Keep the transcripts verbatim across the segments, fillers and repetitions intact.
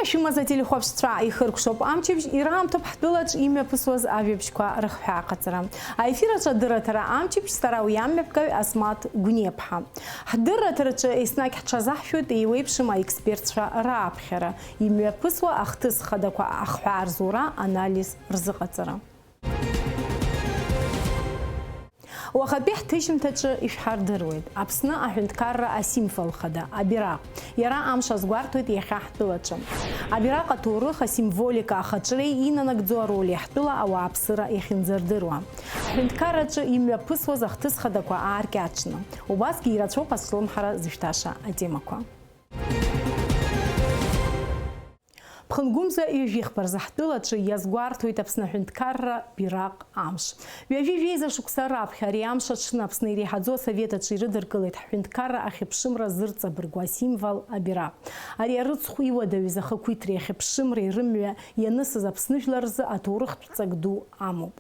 Шәымаз ателехәаԥшцәа ихыркәшоуп амчыбжь, ираамҭоуп ҳтәылаҿ имҩаԥысуаз ажәабжьқәа рыхҳәааҟаҵара. Аефир аҿы адырраҭара амчыбжь, сара уи амҩаԥгаҩ Асмаҭ Гәниаԥҳа. Ҳдырраҭараҿы еснагь ҳҽазаҳшәоит еиуеиԥшым аекспертцәа рааԥхьара, имҩаԥысуа ахҭыс хадақәа ахҳәаа рзура, анализ рзыҟаҵара. Уахатәи ҳҭыжьымҭаҿы ишәҳардыруеит Аԥсны аҳәынҭқарра асимвол хада, абираҟ. Иара амш азгәарҭоит иахьа ҳтәылаҿы. Абираҟ аҭоурых, асимволика ахаҿреи инанагӡо ароль ҳтәыла ауааԥсыра иахьынӡардыруа. Ҳҳәынҭқарраҿы имҩаԥысуаз ахҭыс хадақәа ааркьаҿны. Убасгьы ирацәоуп ацәлымҳара зышәҭаша атемақәа. Ԥхынгәымза ҩажәихԥа рзы ҳтәылаҿы иазгәарҭоит Аԥсны аҳәынҭқарра бираҟ амш. Ҩажәи жәеиза шықәса раԥхьа ари амш аҽны Аԥсны иреиҳаӡоу асовет аҿы ирыдыркылеит ҳҳәынҭқарра ахьыԥшымра зырҵабыргуа асимвол абираҟ. Ари арыцхә иуадаҩыз ахақәиҭреи ахьыԥшымреи рымҩа ианысыз Аԥсны жәлар рзы аҭоурыхтә ҵак ду амоуп.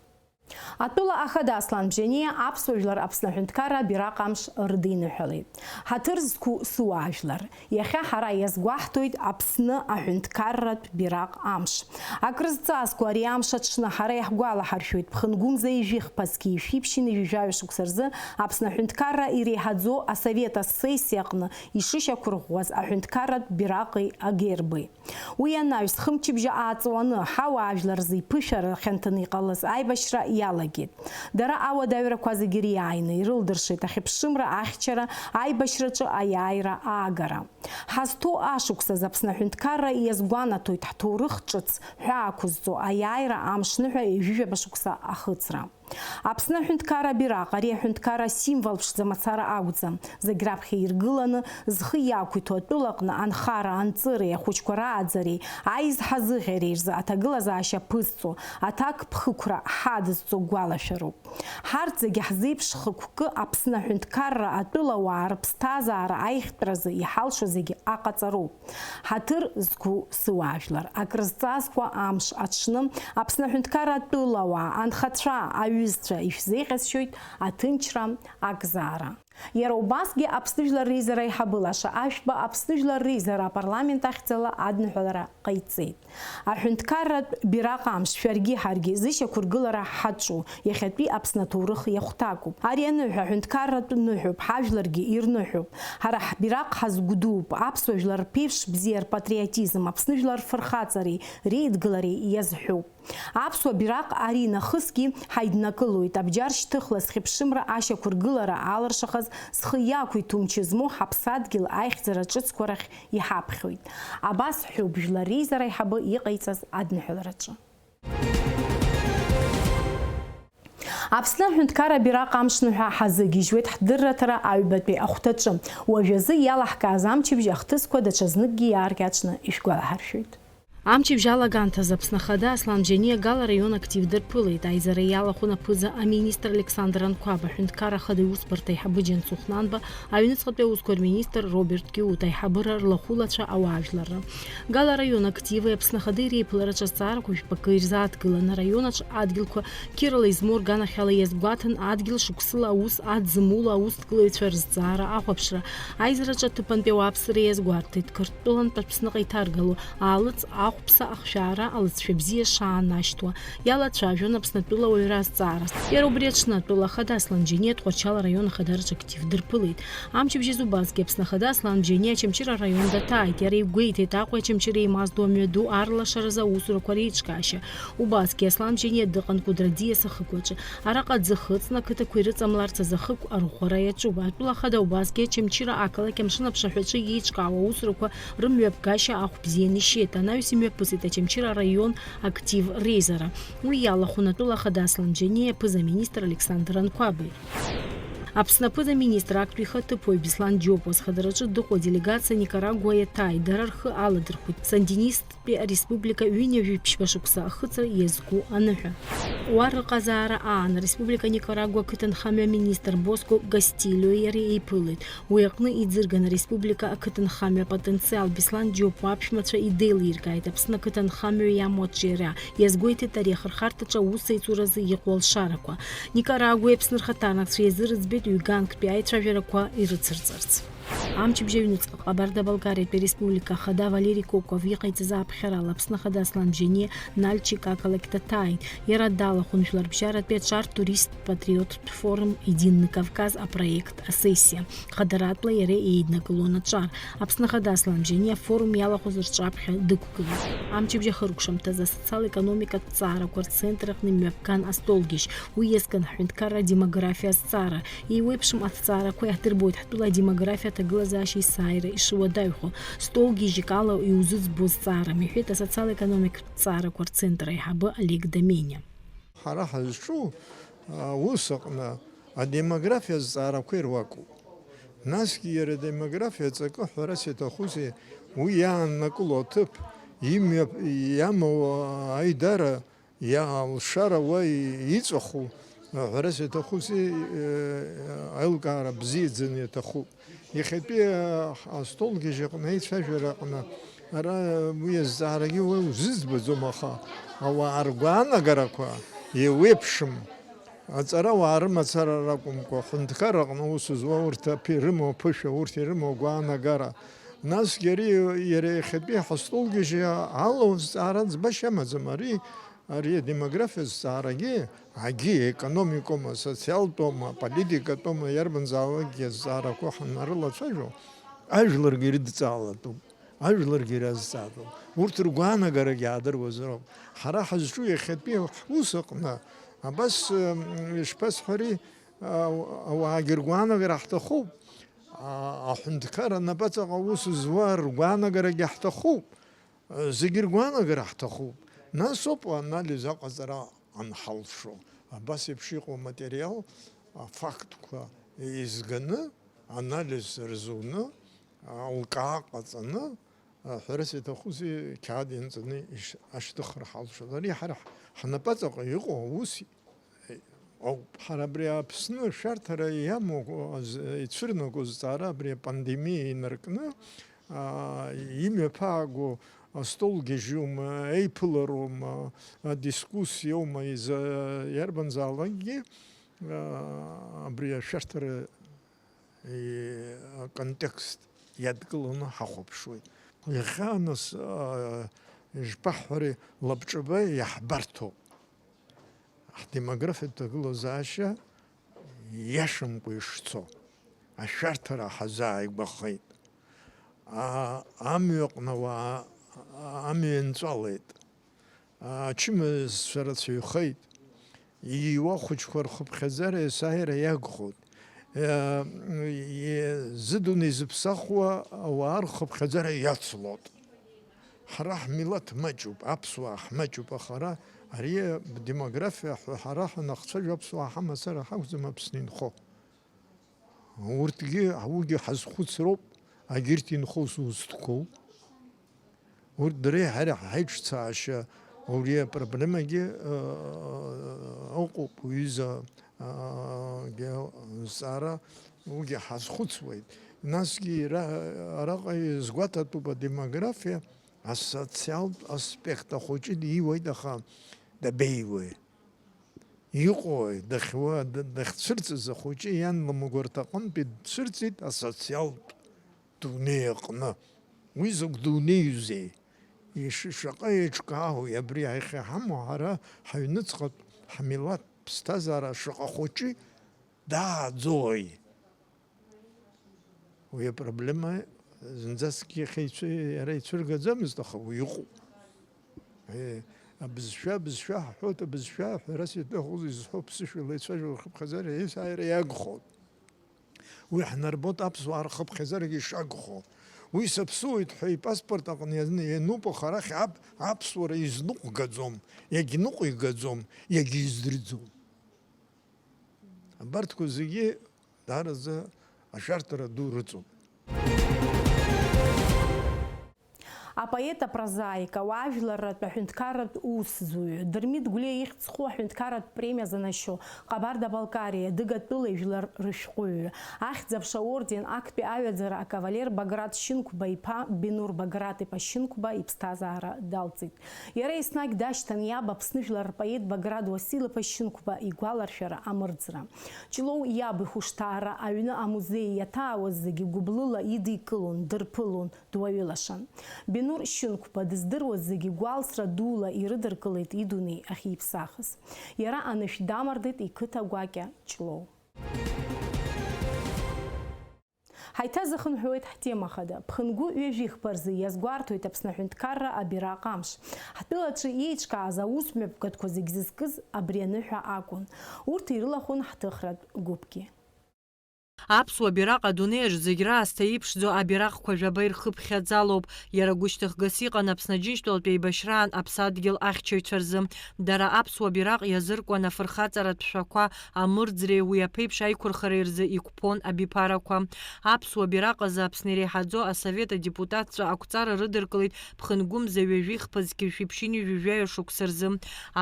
Атәыла ахада Аслан Бжьаниа аԥсуа жәлар Аԥсны аҳәынҭқарра абираҟ амш рыдиныҳәалеит. Ҳаҭыр зқәу сыуаажәлар, иахьа ҳара иазгәаҳҭоит Аԥсны аҳәынҭқарратә бираҟ амш. Акрызҵазкуа ари амш аҽны ҳара иаҳгәалаҳаршәоит, ԥхынгәымза ижәихԥазгьы ишәиԥшьыни ҩажәаҩы шықәса рзы Аԥсны аҳәынҭқарра иреиҳаӡоу асовет асессиа аҟны ишышьақәырӷәӷәаз аҳәынҭқарратә бираҟи агерби. Уи анаҩс, хымчыбжьа ааҵуаны, ҳауаажәлар рзы иԥышәара хьанҭаны иҟалаз аибашьра иалагеит. Дара ауадаҩрақәа зегьы риааины ирылдыршеит ахьыԥшымра ахьчара, аибашьраҿы аиааира аагара. Ҳазҭоу ашықәсаз Аԥсны аҳәынҭқарра иазгәанаҭоит ҳҭоурых ҿыц ҳәа ақәызҵо аиааира амшныҳәа ҩажәижәаба шықәса ахыҵра. Аԥсны аҳәынҭқарра абираҟ, ари аҳәынҭқарра асимвол ԥшӡа мацара акәӡам. Зегь раԥхьа иргыланы, зхы иақәиҭу атәылаҟны анхара, анҵыреи, ахәыҷқәа рааӡареи, аизҳа зыӷьареи рзы аҭагылазаашьа ԥызҵо, аҭакԥхықәра ҳадызҵо гәалашәароуп. Ҳарҭ зегьы ҳзеиԥш хықәкы Аԥсны аҳәынҭқарра атәылауаа рыԥсҭазаара аиӷьтәразы иҳалшо зегьы аҟаҵароуп. Ҳаҭыр зқәу сыуаажәлар, акрызҵазкуа амш аҽны Аԥсны аҳәынҭқарра атәылауаа, анхацәа, аҩызцәа ишәзеиӷьасшьоит аҭынчра, акзаара. Иара убасгьы Аԥсны Жәлар Реизара аиҳабы лаша Ашәба Аԥсны Жәлар Реизара апарламент ахьӡала адныҳәалара ҟаиҵеит. Аҳәынҭқарратә бираҟ амш шәаргьы ҳаргьы зышьақәыргылара ҳаҿу иахьатәи Аԥсны аҭоурых иахәҭакуп. Ари аныҳәа аҳәынҭқарратә ныҳәоуп, ҳажәларгьы ирныҳәоуп. Ҳара ҳбираҟ ҳазгәдууп, аԥсуа жәлар рԥеиԥш бзиа рпатриотизм, Аԥсны жәлар рфырхаҵареи реидгылареи иазҳәоуп. Аԥсуа бираҟ ари нахысгьы ҳаиднакылоит, абџьар шьҭыхла зхьыԥшымра ашьақәыргылара алыршахаз зхы иақәиҭу мчы змоу ҳаԥсадгьыл аихьӡара ҿыцқәа рахь иҳаԥхьоит. Абас ҳәоуп Жәлар Реизара аиҳабы иҟаиҵаз адныҳәалараҿы. Аԥсны аҳәынҭқарра абираҟ амшныҳәа ҳазыгьежьуеит ҳдырраҭара аҩбатәи ахәҭаҿы. Уажәазы иалаҳкааз амчыбжь ахҭысқәа даҽазныкгьы иааркьаҿны ишәгәалаҳаршәоит. Амчыбжь алагамҭазы Аԥсны Ахада Аслан Бжьаниа Гала араион актив дырԥылеит. Аизара иалахәын аԥыза аминистр Александр Анқәаб, аҳәынҭқарра ахада иусбарҭа аиҳабы Џьансыхә Нанба, аҩныҵҟатәи аусқәа рминистр Роберт Киут, аиҳабыра рлахәылацәа, ауаажәларра. Гала араион активи Аԥсны Ахадеи реиԥылараҿы азҵаарақәа жәпакы ирзааҭгылан, араион аҿы адгьылқәа қьырала измоу рганахьала иазгәаҭан, адгьыл шықәсыла аус адзымула аусҭгылаҩцәа рызҵаара ахәаԥшра, аизараҿы аҭыԥантәи ауааԥсыра иазгәарҭеит, Қырҭтәылантә Аԥсныҟа иҭаргало аалыҵ ахәԥса ахшәаара алыҵшәа бзиа шаанашьҭуа, иалацәажәон Аԥснытәыла ауаҩра азҵаара. Иара убри аҽны атәыла ахада Аслан Џьениа Тҟәарчал араион ахадараҿы актив дырԥылеит. Амчыбжь азы убасгьы Аԥсны Ахада Аслан Бжьаниа Очамчыра араион даҭааит. Иара игәеиҭеит Аҟәа Очамчыра еимаздо амҩаду арлашаразы аусурақәа реиҿкаашьа. Убасгьы Аслан Бжьаниа дыҟан Кәыдры аӡиас ахықәаҿы. Араҟа аӡы хыҵны ақыҭақәа ирыҵамларц азы ахықә арӷәӷәара иаҿуп. Атәыла ахада убасгьы Очамчыра ақалақь амшын аԥшаҳәаҿы еиҿкаау аусурақәа рымҩаԥгашьа ахә бзианы ишьеит. Анаҩс имҩаԥысит Очамчыра араион актив реизара. Уи иалахәын атәыла ахада Аслан Бжьаниа, аԥыза-министр Александр Анқәаби. Аԥсны аԥыза-министр актәи ихаҭыԥуаҩ Беслан Џьопуа зхадараҿы дыҟоу аделегациа Никарагуа иаҭааит, дара рхы аладырхәит сандинисттәи ареспублика ҩынҩажәи ԥшьба шықәса ахыҵра иазку аныҳәа. Уа рыҟазаара аан ареспублика Никарагуа ақыҭанхамҩа аминистр Боско Гастильои иареи еиԥылеит. Уи аҟны иӡырган ареспублика ақыҭанхамҩа апотенциал Беслан Џьопуа аԥшәмацәа идеилиркааит Аԥсны ақыҭанхамҩа иамоу аҿиара, иазгәеиҭеит ари ахырхарҭаҿы аусеицуразы иҟоу алшарақәа. Никарагуеи Аԥсны рхаҭарнакцәа иазырӡбеит ҩганктәи аицәажәарақәа ирыцырҵарц. Амчыбжь аҩныҵҟа Ҟабарда-Балкариатәи ареспублика ахада Валери Коков иҟаиҵаз ааԥхьарала Аԥсны Ахада Аслан Бжьаниа Нальчик ақалақь ҭаҭааит. Иара далахәын Жәларбжьаратәи аҿар туристтә-патриоттә форум Единый Кавказ апроект асессиа. Хадаратәла иара еиднакылон аҿар. Аԥсны Ахада Аслан Бжьаниа афорум иалахәыз рҿаԥхьа дықәгылеит. Амчыбжь ахыркәшамҭазы асоциал-економикатә ҭҵаарақәа рцентр аҟны имҩаԥган астолгьежь. Уи иазган ҳҳәынҭқарра адемографиа азҵаара. Еиуеиԥшым аҭҵаарақәа иаҳдырбоит ҳтәыла адемографиа аҭагылазаашьа есааира ишуадаҩхо. Столгьежьык ала иузыӡбо зҵаарам, иҳәеит асоциал-економикатә ҭҵаарақәа рцентр аиҳабы Олег Домене. Ҳара ҳазҿу аус аҟны адемографиа азҵаарақәа ируакуп. Насгьы иара адемографиа аҵакы, ҳәарас иаҭахузеи, уи иааннакыло аҭыԥ, имҩа-, иамоу аидара, иалшара уа иҵәаху, ҳәарас иаҭахузеи, аилкаара бзиаӡаны иаҭахуп. Иахьатәи астолгьежь аҟны, аицәажәара аҟны, ара уи азҵаарагьы уа узыӡбаӡом, аха ауаа ргәаанагарақәа еиуеиԥшым. Аҵарауаа рымацара ракәымкәа, ҳәынҭқарра аҟны аус зуа урҭ аԥ-, ирымоу аԥышәа, урҭ ирымоу агәаанагара. Насгьы ари иара иахьатәи ҳастолгьежьы ала узҵаара ӡбашьа амаӡам. Ари, ари адемографиа зҵаарагьы, агьи, аекономикоума, асоциалтәоума, аполитикатәоума, иарбанзаалакгьы азҵаарақәа ҳанрылацәажәо, ажәларгьы ирыдҵаалатәуп. Ажәларгьы иразҵаатәуп. Урҭ ргәаанагарагьы аадыруазароуп. Ҳара ҳазҿу иахьатәи ҳус аҟны абас, м, ишԥасҳәари, а, ауаагьы ргәаанагара ҳҭахуп. А, аҳәынҭқарра напаҵаҟа аус зуа ргәаанагарагьы ҳҭахуп. Зегьы ргәаанагара ҳҭахуп. Нас ауп анализ аҟаҵара анҳалшо. Абас еиԥш иҟоу аматериал, афактқәа еизганы, анализ рзуны, алкаа ҟаҵаны, ҳәарас иаҭахузеи, қьаад ианҵаны иш-, ашьҭыхра ҳалшоит. Ари ҳара ҳ-, ҳнапаҵаҟа иҟоу аус ауп. Ҳара абри Аԥсны ашәарҭара иамоу, аз-, ицәырнаго зҵаара абри апандемиа инаркны, аа, имҩаԥааго астолгьежьума, еиԥылароума, адискуссиоума, иза-, иарбанзаалакгьы, аа, абри ашәарҭара и-, аконтекст иадкыланы ҳахәаԥшуеит. Иахьа, нас, аа, ишԥаҳҳәари, лабҿаба иаҳбарҭоуп. Ҳдемографиатә ҭагылазаашьа иашамкәа ишцо, ашәарҭара ҳазааигәахеит. А-, амҩаҟны ауаа амҩа нҵәалеит. Ачымазцәа рацәаҩхеит. Ииуа ахәыҷқәа рхыԥхьаӡара есааира иагхоит. Е, е, зыдунеи зыԥсахуа ауаа рхыԥхьаӡара иацлот. Ҳара ҳмилаҭ маҷуп, аԥсуаа ҳмаҷуп, аха ара, ари демографиа ҳәа ҳара ҳанахцәажәо аԥсуаа ҳамацара ҳакәӡам Аԥсны инхо. Урҭгьы, уигьы ҳазхәыцроуп, агьырҭ инхоу зусҭқәоу. Урҭ дреиҳа ҳаиҿцаашьа, убри апроблемагьы, э, ыҟоуп, уҩыза, э, гьа-, зҵаара, уигьы ҳазхәыцуеит. Насгьы ара-, араҟа изгәаҭатәуп адемографиа, асоциалтә аспект ахәыҷы диуеит, аха дабеиуеи? Иҟои, дахьуа-, д-, дахьцәырҵыз ахәыҷы иан лымгәарҭа аҟынтәи дцәырҵит асоциалтә дунеи аҟны. Уи закә дунеиузеи? Иш-, шаҟа еиҿкаауеи абри иахьа ҳамоу ҳара ҳаҩныҵҟатә ҳмилаҭ ԥсҭазаара шаҟа хәыҷы дааӡои? Уи апроблема зынӡаскгьы иахьа ицәы-, иара ицәыргаӡамызт, аха уи иҟоуп. Е, абызшәа, абызшәа ҳҳәоит, абызшәа ҳәарас иаҭахузеи зҳәо ԥсышәала ицәажәо рхыԥхьаӡара есааира иагхоит. Уи ҳнарбоит аԥсуаа рхыԥхьаӡарагьы ишагхо. Уи саԥсуоит ҳәа ипаспорт аҟны иан-, иануп, аха арахь ап-, аԥсуара изныҟәгаӡом, иагьныҟәигаӡом, иагьиздырӡом. Абарҭқәа зегьы даараӡа ашәарҭара ду рыҵоуп. Апоет, апрозаик, ауаажәларратә аҳәынҭқарратә усзуҩы, Дырмит Гәлиа ихьӡ зху аҳәынҭқарратә премиа занашьо, Ҟабарда-Балкариа, Дыгатәылеи жәлар рышәҟәыҩҩы, Ахьӡ-аԥша орден актәи аҩаӡара акавалер Баграт Шьынқәба иԥа Бенур Баграт-иԥа Шьынқәба иԥсҭазаара далҵит. Иара еснагь дашьҭан иаб Аԥсны жәлар рпоет Баграт Уасил-иԥа Шьынқәба игәаларшәара амырӡра. Ҷлоу иаб ихәышҭаара аҩны амузеи иаҭаауаз зегьы гәыблыла идикылон, дырԥылон, дуаҩылашан. Бенур Шьынқәба дыздыруаз зегьы гәалсра дула ирыдыркылеит идунеи ахьиԥсахыз. Иара анышә дамардеит иқыҭа гәакьа Ҷлоу. Ҳаиҭазыхынҳәуеит ҳтема хада. Ԥхынгәы ҩажәихԥа рзы иазгәарҭоит Аԥсны аҳәынҭқарра абираҟ амш. Ҳтәылаҿы еиҿкааз аус мҩаԥгатәқәа зегь зызкыз абри аныҳәа акәын. Урҭ ирылахәын ҳҭыхратә гәыԥгьы. Аԥсуа бираҟ адунеи аҿы зегь раасҭа иԥшӡоу абираҟқәа жәаба ирхыԥхьаӡалоуп. Иара гәышьҭыхгас иҟан Аԥсны Аџьынџьтәылатә еибашьраан аԥсадгьыл ахьчаҩцәа рзы. Дара аԥсуа бираҟ иазыркуан афырхаҵаратә шәақәа амырӡреи уи аԥеиԥш аиқәырхареи рзы иқәԥон абиԥарақәа. Аԥсуа бираҟ азы Аԥсны иреиҳаӡоу асовет адепутатцәа ақәҵара рыдыркылеит ԥхынгәымза ҩажәихԥа зқьи жәшәи ԥшьынҩажәи жәаҩа шықәса рзы.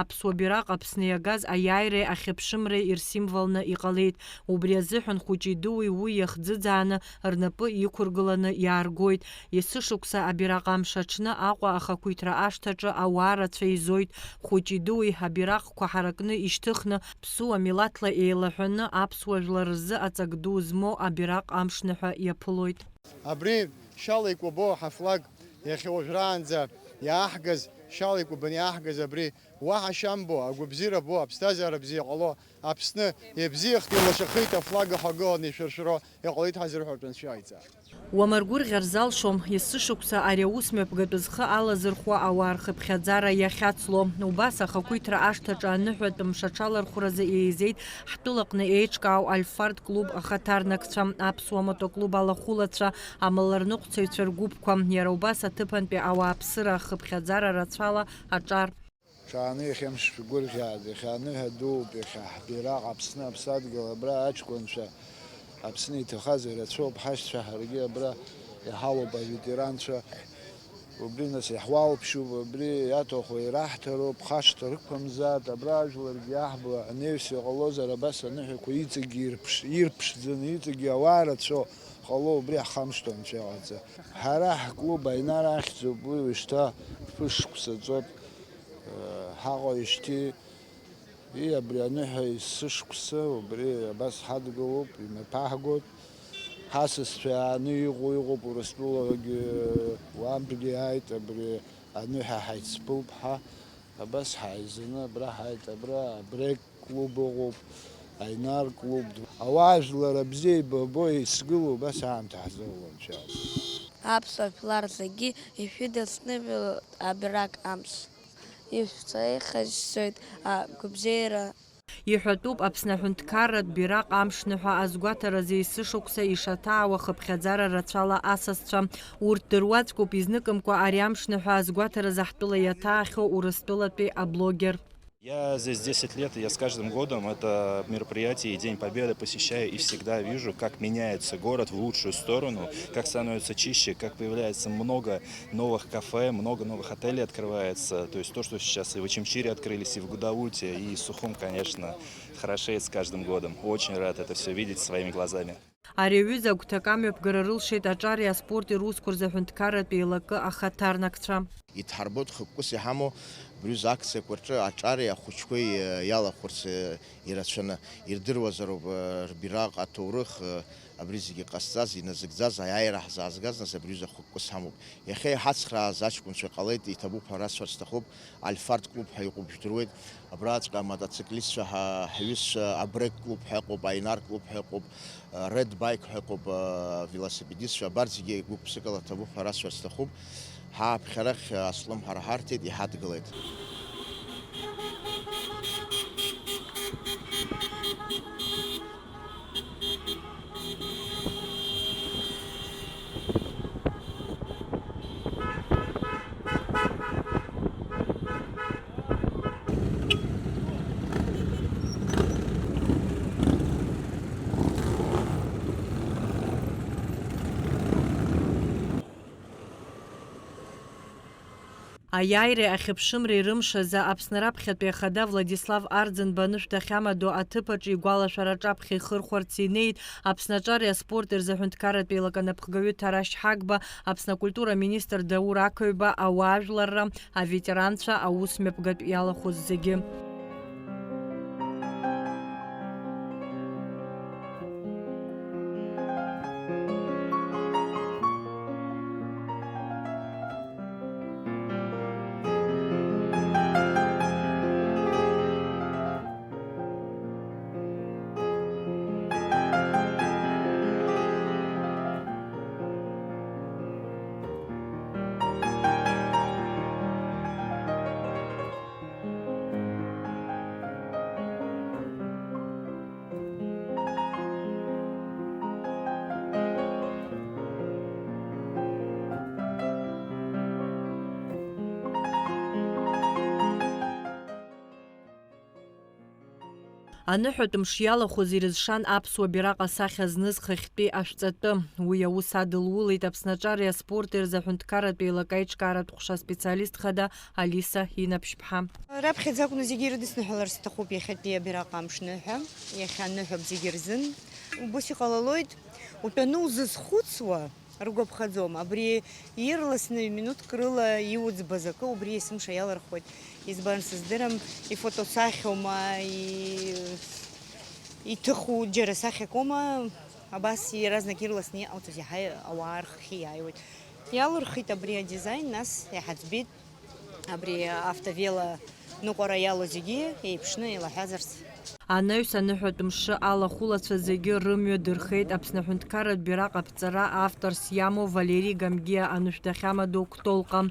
Аԥсуа бираҟ Аԥсны иагаз аиааиреи ахьыԥшымреи ирсимволны иҟалеит. Убри азыҳәан хәыҷи-дуи уи иахӡыӡааны рнапы иқәыргыланы иааргоит. Есышықәса абираҟ амш аҽны Аҟәа ахақәиҭра ашҭаҿы ауаа рацәа еизоит. Хәыҷи-дуи абираҟқәа ҳаракны ишьҭыхны, ԥсуа милаҭла еилаҳәаны аԥсуа жәлар рзы аҵак ду змоу абираҟ амшныҳәа иаԥылоит. Абри шьала икәабо ҳафлаг иахьа уажәраанӡа иааҳгаз, шьала икәабаны иааҳгаз абри уаҳа шьамбо, агәабзиара бо, аԥсҭазаара бзиа ҟало, Аԥсны иабзиахт, илашахеит афлага ҳагыланы ишәыршәыро, иҟалеит ҳазырҳәартә анцәа иҟаиҵа. Уамаргәырӷьар залшом, есышықәса ари аус мҩаԥгатәы зхы алазырхәуа ауаа рхыԥхьаӡара иахьацло. Убас ахақәиҭра ашҭаҿы аныҳәатә мш аҽалархәразы еизеит ҳтәылаҟны еиҿкаау Альфард клуб ахаҭарнакцәа, аԥсуа мотоклуб алахәылацәа, амаларныҟәцаҩцәа ргәыԥқәа, иара убас аҭыԥантәи ауааԥсыра ахыԥхьаӡара рацәала аҿар. Ҽааны иахьа амш шәгәырӷьааит, иахьа аныҳәа дууп, иахьа ҳбираҟ Аԥсны аԥсадгьыл абра аҷкәынцәа, Аԥсны иҭахаз ирацәоуп, ҳашьцәа ҳаргьы абра иҳалоуп аветеранцәа. Убри нас иаҳуалԥшьуп, абри иаҭаху ираҳҭароуп, хашҭа рықәымзааит, абра ажәларгьы иаҳбо анаҩс иҟалозар, абас аныҳәақәа иҵегьы ирԥш-, ирԥшӡаны, иҵегьы ауаа рацәоу ҟало, убри ҳхамышҭуа анцәа иҟаиҵа. Ҳара ҳклуб Аинар ахьӡуп, уи уажәшьҭа фышықәса ҵоуп, э, ҳаҟоижьҭеи. И, абри аныҳәа есышықәса убри абас ҳадгылоуп, имҩаԥаҳгоит. Ҳасасцәа иааны иҟоу иҟоуп, Урыстәылагьы уантәгьы иааит, абри аныҳәа ҳаицԥылп ҳа. Абас ҳааизаны абра ҳааит, абра абрек клуб ыҟоуп, Аинар клуб. Ауаажәлар абзиа еибабо еизгыло убас аамҭа ҳзоула, анцәа. Аԥсуа жәлар зегьы ишәыдысныҳәалоит абрак амш. Ишәцәеихашьцәоит агәабзиара. Иҳәатәуп Аԥсны аҳәынҭқарратә бираҟ амшныҳәа азгәаҭаразы есышықәса ишаҭаауа хыԥхьаӡара рацәала асасцәа. Урҭ дыруаӡәкуп изныкымкәа ари амшныҳәа азгәаҭаразы ҳтәыла иаҭаахьоу Урыстәылатәи аблогер. Я здесь десять лет, и я с каждым годом это мероприятие и День Победы посещаю, и всегда вижу, как меняется город в лучшую сторону, как становится чище, как появляется много новых кафе, много новых отелей открывается. То есть то, что сейчас и в Очамчире открылись, и в Гудауте, и Сухум, конечно, хорошеет с каждым годом. Очень рад это всё видеть своими глазами. Ари аҩыза агәҭакы амҩаԥгара рылшеит аҿари аспорти русқәа рзы аҳәынҭқарратә еилакы ахаҭарнакцәа. Идҳарбоит хықәкыс иҳамоу абри аҩыза акциақәа рҿы аҿари ахәыҷқәеи, э, иалахәырц, э, ирацәаны. Ирдыруазароуп, э, рбираҟ аҭоурых, э, абри зегьы ҟазҵаз, иназыгӡаз, аиааира ҳзаазгаз, нас абри аҩыза хықәкыс ҳамоуп. Иахьа иҳацхрааз аҷкәынцәа ҟалеит, иҭабуп ҳәа расҳәар сҭахуп, Альфард клуб ҳәа иҟоуп, жәдыруеит. Абраҵәҟьа амотоциклистцәа ҳа-, ҳҩызцәа, абрек клуб ҳәа ыҟоуп, Аинар клуб ҳәа ыҟоуп, Red Bike ҳәа ыҟоуп, велосипедистцәа, абарҭ зегьы гәык-ԥсыкала ҭабуп ҳәа расҳәар сҭахуп. Ҳааԥхьарахь аслымҳара ҳарҭеит, иҳадгылеит. Аиааиреи ахьыԥшымреи рымш азы Аԥсны раԥхьатәи ахада Владислав Арӡынба анышә дахьамадоу аҭыԥ аҿы игәалашәара аҿаԥхьа ихырхәарц инеит Аԥсны аҿареи аспорти рзы аҳәынҭқарратә еилакы анапхгаҩы Ҭарашь Ҳагба, Аԥсны акультура аминистр Даур Ақаҩба, ауаажәларра, аветеранцәа, аус мҩаԥгатә иалахәыз зегьы. Аныҳәатә мш иалахәыз ирызшан аԥсуа бираҟ асахьа зныз хыхьтәи ашәҵатәы. Уи аус адылулеит Аԥсны аҿареи аспорти рзы аҳәынҭқарратә еилакы аиҿкааратә ҟәша аспециалист хада Алиса Инаԥшьԥҳа. Раԥхьаӡа акәны зегьы ирыдысныҳәалар сҭахуп иахьатәи абираҟ амш ныҳәа, иахьа ныҳәоуп зегьы рзын. Убыс иҟалалоит, утәаны узызхәыцуа, ргәаԥхаӡом. Абри ирласны ҩ-минуҭк рыла иуӡбаз акы убри есымша иалырхуеит. Избан сыздырам, ифотосахьоума, и-, иҭыху џьара сахьакоума, абас иаразнак ирласны иҟауҵаз иаҳа ауаа рхахьы иааиуеит. Иалырхит абри адизаин, нас иҳаӡбеит. Абри автовело ныҟәара иалоу зегьы еиԥшны еилаҳәазарц. Анаҩс аныҳәатә мшы алахәылацәа зегьы рымҩа дырхеит Аԥсны аҳәынҭқарратә бираҟ аԥҵара авторс иамоу Валери Гамгиа анышә дахьамадоу Кәтолҟа.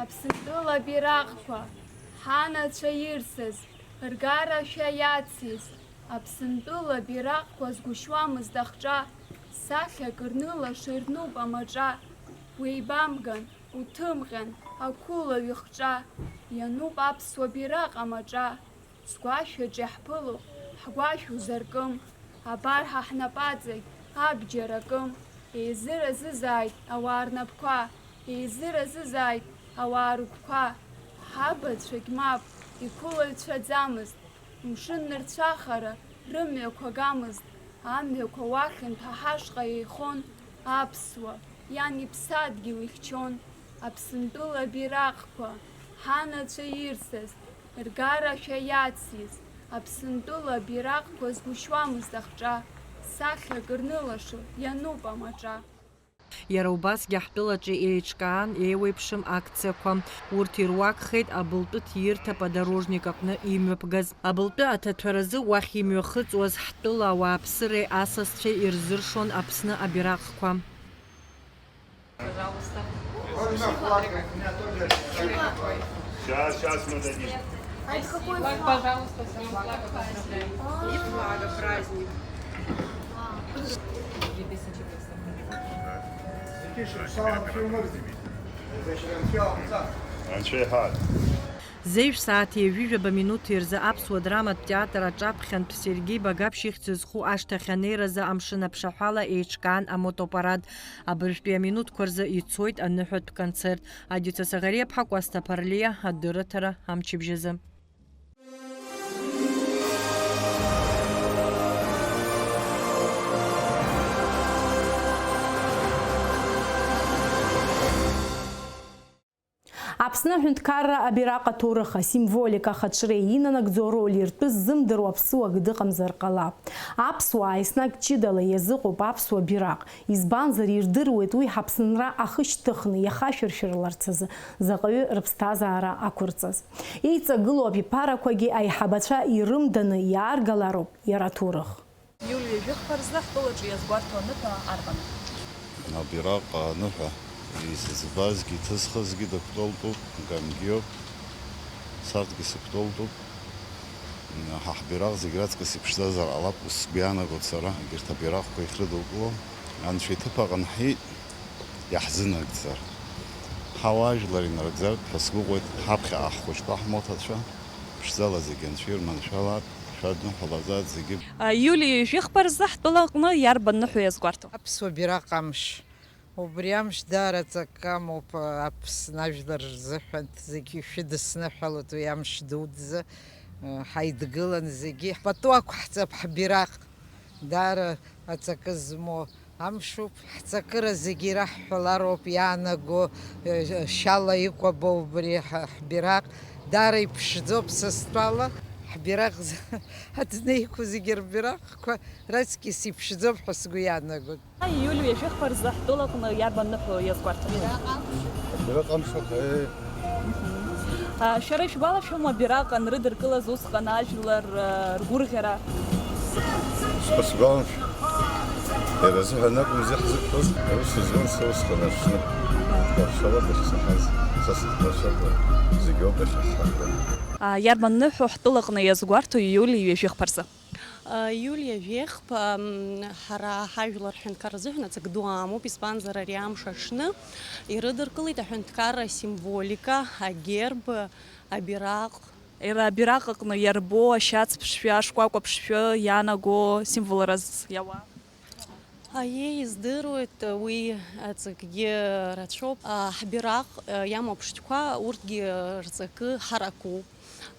Аԥсынтәыла бираҟқәа, ҳанацәа ирсыз, ргарашәа иациз, Аԥсынтәыла бираҟқәа згәышьуамызт ахҿа, сахьак рнылаша ирнуп амаҿа, уеибамган, уҭымҟьан, ақәылаҩ ихҿа, иануп аԥсуа бираҟ амаҿа. Сгәашәаҿ иаҳԥыло, ҳгәашә узаркым, абар ҳа ҳнапаҵаҟа абџьар акым, еизыразызааит ауаа рнапқәа, еизыразызааит ауаа рыгәқәа, ҳабацәагь мап, иқәылаҩцәаӡамызт, мшын нырцәахара рымҩақәа гамызт, амҩақәа уахьынтә ҳа ҳашҟа еихон аԥсуа, иан иԥсадгьыл ихьчон, Аԥсынтәыла бираҟқәа, ҳанацәа ирсыз, ргарашәа иациз, Аԥсынтәыла бираҟқәа згәышьуамызт ахҿа, сахьак рнылашо иануп амаҿа. Иара убасгьы ҳтәылаҿы еиҿкаан еиуеиԥшым акциақәа. Урҭ ируакхеит абылтәы ҭиирҭа подорожник аҟны имҩаԥгаз. Абылтәы аҭаҭәаразы уахь имҩахыҵуаз ҳтәыла ауааԥсыреи асасцәеи ирзыршон Аԥсны абираҟқәа. Пожалуйста. Сейчас, сейчас мы дадим. А это какой флаг? Пожалуйста, с ним флагом поздравляем. И флага праздник. Анцәа иҳәар. Зеижә сааҭи ҩажәи жәаба минуҭи рзы Аԥсуа драматә театр аҿаԥхьантә Сергеи Багаԥшь ихьӡ зху ашҭахь анеиразы амшын аԥшаҳәала еиҿкаан амотопарад. Абыржәтәи аминуҭқәа рзы ицоит аныҳәатә концерт. Адица Саӷариаԥҳа, Кәасҭа Ԥарлиа, адырраҭара амчыбжьазы. Аԥсны аҳәынҭқарра абираҟ аҭоурых асимволика ахаҽреи инанагӡо ароль иртәыз ззымдыруа ԥсуак дыҟамзар ҟалап. Аԥсуаа еснагь ҷыдала иазыҟоуп аԥсуа бираҟ, избанзар, ирдыруеит уи ҳаԥсынра ахы шьҭыхны иахашәыршәырларц азы заҟаҩы рыԥсҭазаара ақәырҵаз. Еиҵагылоу абиԥарақәагьы аиҳабацәа ирымданы иааргалароуп иара аҭоурых. Иулиа жәыхԥа рзы ҳтәылаҿы иазгәарҭо аныҳәа арбан? Абираҟ аныҳәа изыӡбазгьы иҭызхызгьы дактәолтәуп, гангиоуп, сарҭгьы сыктәолтәуп. Ҳа ҳбираҟ зегь раҵкыс иԥшӡазар ҟалап, ус сгәы иаанагоит сара, егьырҭ абираҟқәа ихрыдукыло, Анцәа иҭыԥ аҟны ҳиит, иаҳзынагӡар. Ҳауаажәлар инарыгӡартә ҳәа сгәыӷуеит, ҳаԥхьаҟа ҳхәыҷқәа, ҳмоҭацәа, ԥшӡала зегь Анцәа ирманшәалар, шәадныҳәалазааит зегьы. Иулиа ҩажәихԥа рзы ҳтәылаҟны иарбан ныҳәа иазгәарҭо? Аԥсуа бираҟ амш. Убри амш даара ҵакык амоуп Аԥсны ажәлар рзыҳәан, зегьы шәыдысныҳәалоит уи амш дуӡӡа, ҳаидгылан зегьы. Пату ақәҳҵап ҳбираҟ, даара аҵакы змоу амшуп. Ҳҵакыра зегьы ираҳҳәалароуп иаанаго, шьала икәабо убри ҳбираҟ. Даара иԥшӡоуп са стәала, ҳбираҟ аӡны иқәу зегьы рбираҟқәа раҵкьыс иԥшӡоуп ҳәа сгәы иаанагоит. Иулиа ҩажәихԥа рзы ҳтәылаҟны иарбан ныҳәоу иазгәарҭо? Абираҟ амш, абираҟ амш, аха, аа. Шәара ишәгәалашәома абираҟ анрыдыркылаз усҟан ажәлар ргәырӷьара? Сгәалам. Иара азыҳәан акәым изы ҳзықәтәаз, аус зуан са усҟан аҽны. Лашала дахьсаҳаз, са сыҭнашәа зегьы ауп иахьахьаҳәра. Иарбан ныҳәоу ҳтәылаҟны иазгәарҭо Иулиа ҩажәихԥа рзы? Иулиа Вехба, м, ҳара ҳажәлар ҳҳәынҭқарра азыҳәан аҵак ду амоуп, избанзар, ари амш аҽны ирыдыркылеит аҳәынҭқарра асимволика, агерб, абираҟ. Иара абираҟ аҟны иарбоу ашьац ԥшшәы, ашкәакәа ԥшшәы иаанаго символраз иауа? Аиеи, издыруеит, уи аҵакгьы рацәоуп. А, ҳбираҟ, а, иамоу аԥштәқәа, урҭгьы рҵакы ҳаракуп.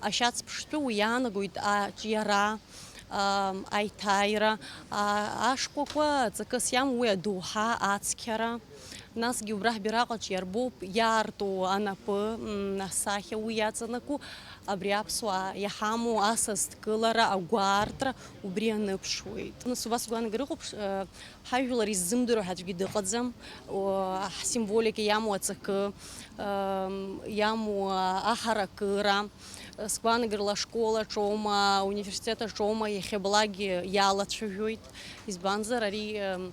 Ашьац ԥштәы уи иаанагоит аҿиара, ам, аиҭааира, а, ашкәакәа ҵакыс иамоу уи адоуҳа, ацқьара. Насгьы убра ҳбираҟаҿ иарбоуп иаарту анапы, м, асахьа уи иаҵанакуа, абри аԥсуаа иҳамоу асасдкылара, агәаартра убри аныԥшуеит. Нас убас гәаанагара ыҟоуп, ш-, э, ҳажәлар иззымдыруа ҳаӡәгьы дыҟаӡам, о, ҳсимволика иамоу аҵакы, ам, иамоу аҳаракыра, сгәаанагарала ашкол аҿоума, ауниверситет аҿоума, иахьабалакгьы иалацәажәоит, избанзар, ари, ам,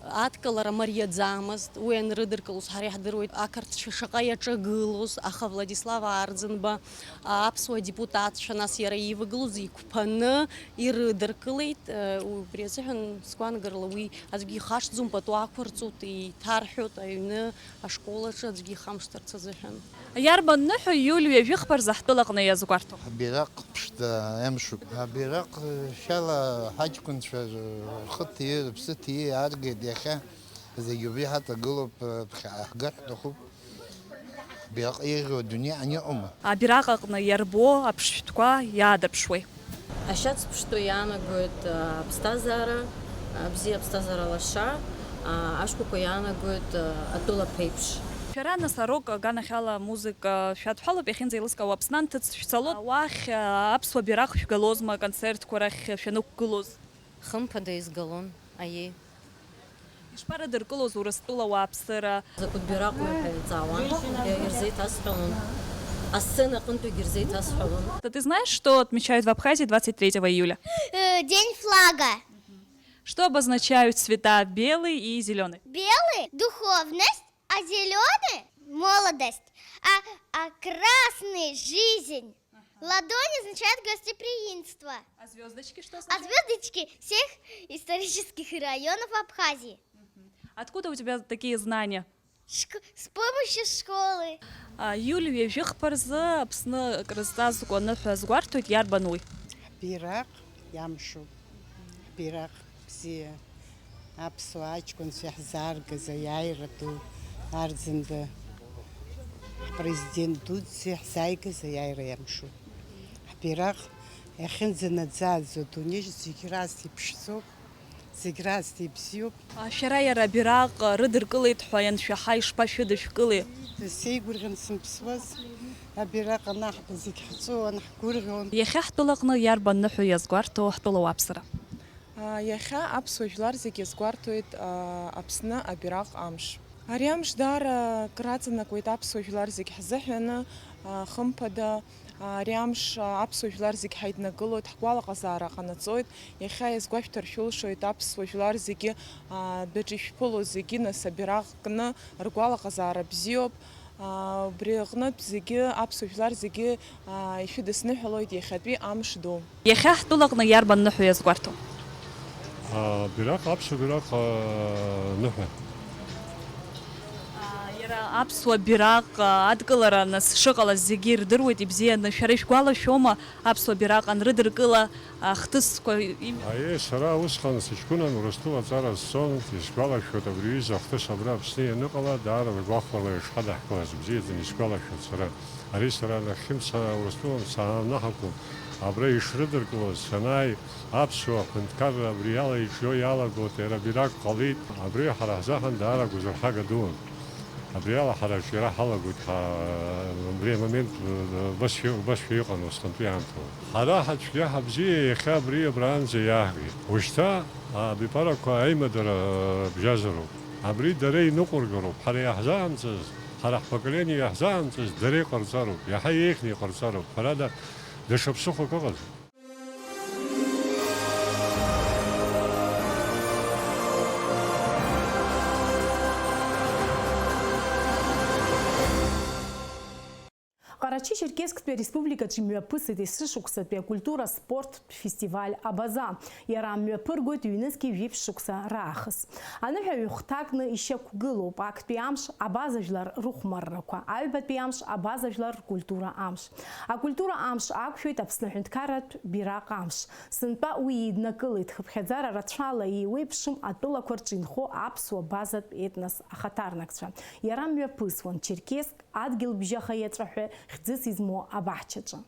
адкылара мариаӡамызт, уи анрыдыркылоз ҳара иаҳдыруеит ақырҭцәа шаҟа иаҿагылоз, аха Владислав Арӡынба, аԥсуа депутатцәа, нас иара иивагылоз иқәԥаны ирыдыркылеит, э, убри азыҳәан сгәаанагарала уи аӡәгьы ихашҭӡом, пату ақәырҵоит, иҭарҳәоит аҩны ашкол аҿы аӡәгьы ихамышҭырц азыҳәан. Иарбан ныҳәа Иулиа ҩажәихԥа рзы ҳтәылаҟны иазгәарҭо? Абираҟ ԥшӡа иамшуп. Абираҟ шьала ҳаҷкәынцәа рхы ҭии, рыԥсы ҭии ааргеит иахьа. Зегьы убри ҳаҵагылоуп, ԥхьаҟа ҳгар ҳҭахуп. Абираҟ еиӷьу адунеи аҟны иҟоума? Абираҟ аҟны иарбоу аԥштәқәа иаадырԥшуеи? Ашьац ԥштәы иаанагоит, а, аԥсҭазаара, а, бзиа, аԥсҭазаара лаша, а, ашкәакәа иаанагоит, а, атәыла ԥеиԥш. Шәара, нас, арок аганахьала амузыка шәадҳәалоуп, иахьынӡеилыскаауа Аԥсны анҭыҵ шәцалоит. Уахь, а, аԥсуа бираҟ шәгалозма аконцертқәа рахь шәанықәгылоз? Хымԥада изгалон, аиеи. Ишԥарыдыркылоз Урыстәыла ауааԥсыра? Закәытә бираҟу ҳәа иҵаауан, ирзеиҭасҳәалон. Асцена аҟынтәигьы ирзеиҭасҳәалон. Ты знаешь, что отмечают в Абхазии двадцать третьего июля? Э, День флага. Что обозначают цвета белый и зелёный? Белый — духовность, а зелёный — молодость, а, а красный — жизнь. Ага. Ладонь означает гостеприимство. А звёздочки что означают? А звёздочки — всех исторических районов Абхазии. Мгм. Откуда у тебя такие знания? Шк-, с помощью школы. А, Иулиа ҩажәихԥа рзы Аԥсны акрызҵазкуа аныҳәа азгәарҭоит, иарбан уи? Ҳбираҟ иамшуп, ҳбираҟ бзиа, аԥсуа аҷкәынцәа иаҳзааргаз аиааира ду, Арӡынба, ҳпрезидент дуӡӡа иаҳзааигаз аиааира иамшуп. Ҳбираҟ иахьынӡанаӡааӡо адунеи зегь раасҭа иԥшӡоуп. Зегь раасҭа ибзиоуп. А, шәара иара абираҟ рыдыркылеит ҳәа ианшәаҳа, ишԥашәыдышәкылеи? Сеигәырӷьан сымԥсуаз, абираҟ анаҳба зегь ҳҵәыуан, ҳгәырӷьон. Иахьа ҳтәылаҟны иарбан ныҳәа иазгәарҭо ҳтәыла уаԥсыра? Иахьа аԥсуа жәлар зегь иазгәарҭоит Аԥсны абираҟ амш. Ари амш даара краҵанакуеит аԥсуа жәлар зегь ҳзыҳәаны, хымԥада. Ари амш аԥсуа жәлар зегь ҳаиднакылоит, ҳгәалаҟазаара ҟанаҵоит. Иахьа иазгәашәҭар шәылшоит аԥсуа жәлар зегьы, адәаҿы ишәԥыло зегьы, нас абираҟ кны ргәалаҟазаара бзиоуп. Убри аҟнытә зегьы, аԥсуа жәлар зегьы ишәыдысныҳәалоит иахьатәи амш ду. Иахьа ҳтәылаҟны иарбан ныҳәа иазгәарҭо? Абираҟ, аԥсуа бираҟ ныҳәа. Иара аԥсуа бираҟ адкылара нас шыҟалаз зегьы ирдыруеит ибзианы. Шәара ишәгәалашәома аԥсуа бираҟ анрыдыркыла ахҭысқәа им-? Аиеи, сара усҟан сыҷкәынан Урыстәыла аҵара сцон, исгәалашәоит абри аҩыза ахҭыс абра Аԥсны ианыҟала, даара гәахәала ишҳадаҳкылаз бзиаӡаны исгәалашәоит сара. Ари сара нахьхьи саа-, Урыстәылан саанаҳакәым, абра ишрыдыркылоз санааи, аԥсуа ҳәынҭқарра абри ала иҿио иалагоит, иара абираҟ ҟалеит, абри ҳара ҳзыҳәан даара гәазырҳага дуун. Абри ала ҳара аҿиара ҳалагоит, ҳа-, абри амомент, э, убасшәа, убасшәа иҟан усҟантәи аамҭала. Ҳара ҳацәгьа ҳабзиа иахьа абри абраанӡа иаҳгеит. Ушьҭа абиԥарақәа аимадара бжьазароуп. Абри дара иныҟәыргароуп. Ҳара иаҳзаамҵаз, ҳара ҳпоколение иаҳзаамҵаз дара иҟарҵароуп. Иаҳа еиӷьны иҟарҵароуп. Ҳәарада, даҽа ԥсыхәак ыҟаӡам. Ҟарачы-Черкессктәи ареспубликаҿы имҩаԥысит есышықәсатәи акультура спорттә фестиваль Абаза. Иара мҩаԥыргоит ҩнызқьи жәиԥшь шықәса раахыс. Аныҳәа ҩ-хәҭакны ишьақәгылоуп, актәи амш абаза жәлар рыхәмаррақәа, аҩбатәи амш абаза жәлар ркультура амш. Акультура амш ақәшәоит Аԥсны аҳәынҭқарратә бираҟ амш. Сынтәа уи еиднакылеит, хыԥхьаӡара рацәала еиуеиԥшым атәылақәа рҿы инхо аԥсуа базатә етнос ахаҭарнакцәа. Иара мҩаԥысуан Черкесск адгьылбжьаха иаҵәа ҳәа хьӡыс измоу абаҳчаҿы.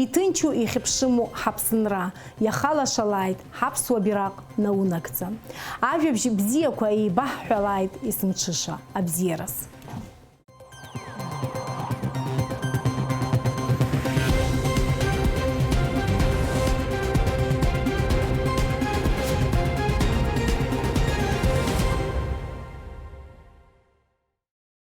Иҭынчу ихьыԥшыму ҳаԥсынра, иахалашалааит ҳаԥсуа бираҟ наунагӡа. Ажәабжь бзиақәа еибаҳҳәалааит есымҽыша абзиараз.